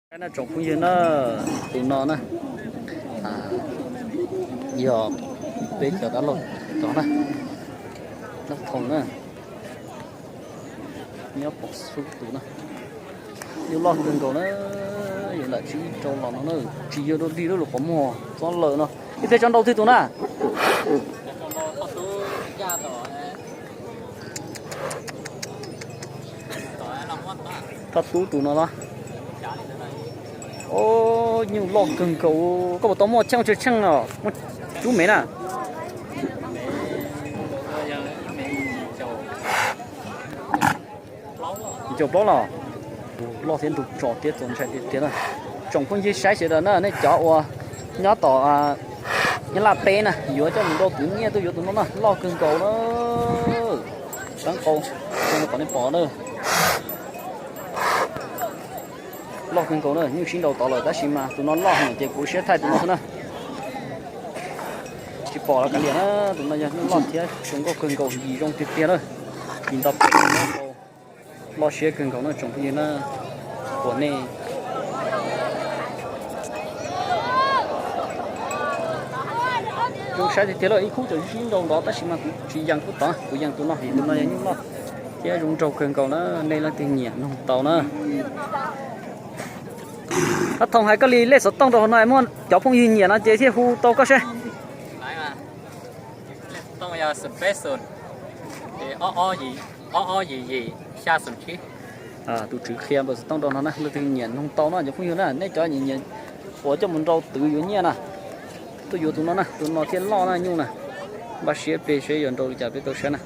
Na tsoom phooj ywg na, tus no na yog peb cov dab laug tod na, dab thoom na, nyob pom xub tus na, nyuj loj kawg nkaus na, yog lam tsis rau los no na, tsis yog dua dig lub lus qhov muag txob lawm no. Ib pliag tso nrau twg tus na? Thoj tub tus no los. Nyuj loj kawg nkaus, koj puas tau muaj cheej tsawg tsheej no, muaj cub mev na? Yim caum plaub los. Loj thiab ntug tso thiab txaus ntshai tiag tiag na. Tsoom phooj ywg saib sawv daws na, nej cov uas nyob tom Nyab Laj teb na, yuav coj mus nrau twv nyiaj tuaj yuav tus no na, loj kawg nkaus na. Rab qau, tom nej pom na. Loj kawg nkaus na, nyuj sib nrau tod lawm tab sis mas tus no loj heev ces kuv siab thaij tus no xwb na. Tsis pom los kav liam na, tus no yog nyuj loj thiab zoo nkauj kawg nkaus, yim zoo tiag tiag na. Yim nto pem, loj siab kawg nkaus na tsoom phooj ywg na. Kuam nej zoo saib tiag tiag lawm, ib khub tseem sib nrau ntawd tab sis mas kuv tsis yees khub tod, kuv yees tus no vim tus no yog nyuj loj thiab zoo nraug kawg nkaus na, nej leej twg nyiam noog tau na. Dab Thoom, hais koj li lej xov tooj rau hauv no muaj cov phooj ywg nyiam no ces thiaj hu tau koj seb. Tus tswv qhia npawb xov tooj rau no na, leej twg nyiam noog tau no cov phooj ywg na, nej cov nyiam uas coj mus nrau twv yuav nyiaj na, tuaj yuav tus no na, tus no thiaj loj na nyuj na. Npaj siab peb seb yuav nrau li cas peb tau saib na.